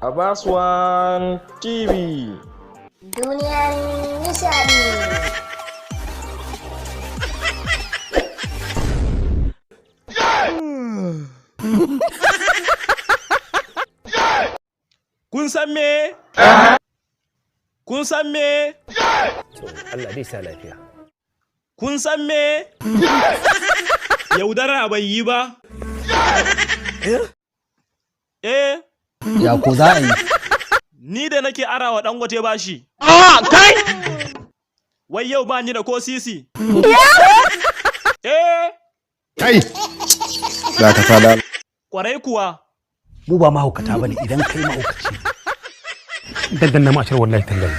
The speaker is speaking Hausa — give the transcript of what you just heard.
Abbas One TV. Duniyar nishaɗi. Kun san me? Kun san me? To, Allah dai sa lafiya. Kun san me? Yaudara bai yi ba. Eh, Ya ko za a yi? Ni da nake arawa Dangote bashi. Kai! Wai yau ba ni da ko sisi. Eh, Kai! Za ka fada. Kwarai kuwa. Mu ba mahaukata bane, idan kai mahaukaci. Daddanna ma ashar, wallahi tallahi.